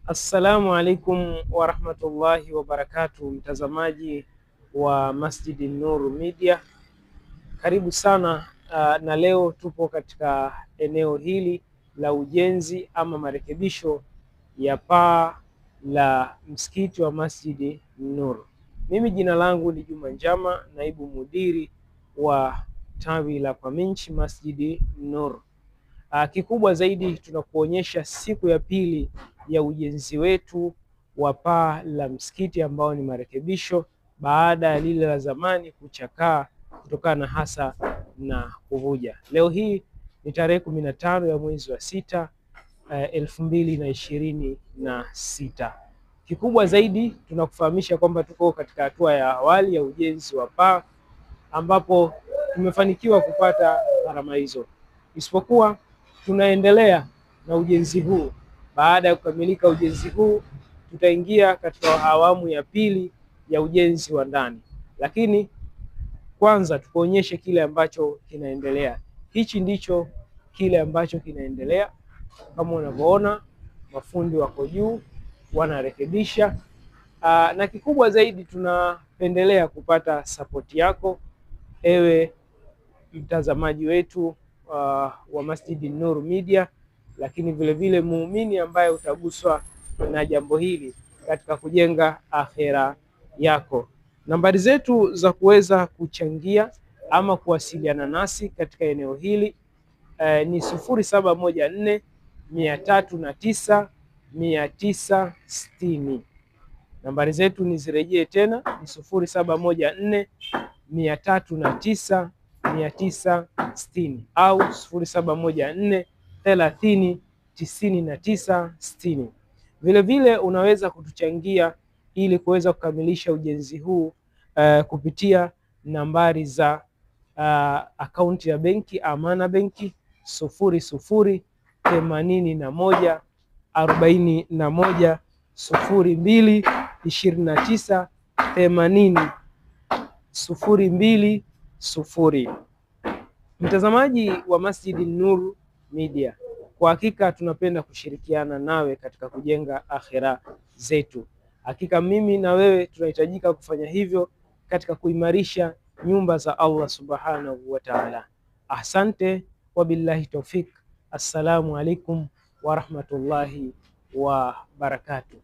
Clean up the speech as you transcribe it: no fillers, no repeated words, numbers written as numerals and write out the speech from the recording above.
Assalamu alaikum warahmatullahi wabarakatuh, mtazamaji wa Masjidi Nur Media, karibu sana. Na leo tupo katika eneo hili la ujenzi ama marekebisho ya paa la msikiti wa Masjidi Nur. Mimi jina langu ni Juma Njama, naibu mudiri wa tawi la Kwaminchi Masjidi Nur. Kikubwa zaidi tunakuonyesha siku ya pili ya ujenzi wetu wa paa la msikiti ambao ni marekebisho baada ya lile la zamani kuchakaa kutokana hasa na kuvuja. Leo hii ni tarehe 15 ya mwezi wa 6 2026. Kikubwa zaidi tunakufahamisha kwamba tuko katika hatua ya awali ya ujenzi wa paa ambapo tumefanikiwa kupata gharama hizo, isipokuwa tunaendelea na ujenzi huu. Baada ya kukamilika ujenzi huu, tutaingia katika awamu ya pili ya ujenzi wa ndani, lakini kwanza tukuonyeshe kile ambacho kinaendelea. Hichi ndicho kile ambacho kinaendelea. Kama unavyoona, mafundi wako juu wanarekebisha. Na kikubwa zaidi tunapendelea kupata sapoti yako ewe mtazamaji wetu wa Masjidi Nur Media, lakini vile vile muumini ambaye utaguswa na jambo hili katika kujenga akhera yako. Nambari zetu za kuweza kuchangia ama kuwasiliana nasi katika eneo hili ni 0714 309 960. Nambari zetu nizirejee tena ni 0714 309 960 au 0714 30 99 60. Vile vile unaweza kutuchangia ili kuweza kukamilisha ujenzi huu kupitia nambari za akaunti ya benki Amana Benki 00 81 41 02 29 80 02 0. Mtazamaji wa Masjidi Nur Media, kwa hakika tunapenda kushirikiana nawe katika kujenga akhera zetu. Hakika mimi na wewe tunahitajika kufanya hivyo katika kuimarisha nyumba za Allah Subhanahu wa Ta'ala. Asante, wabillahi taufik. Assalamu alaikum warahmatullahi wabarakatuh.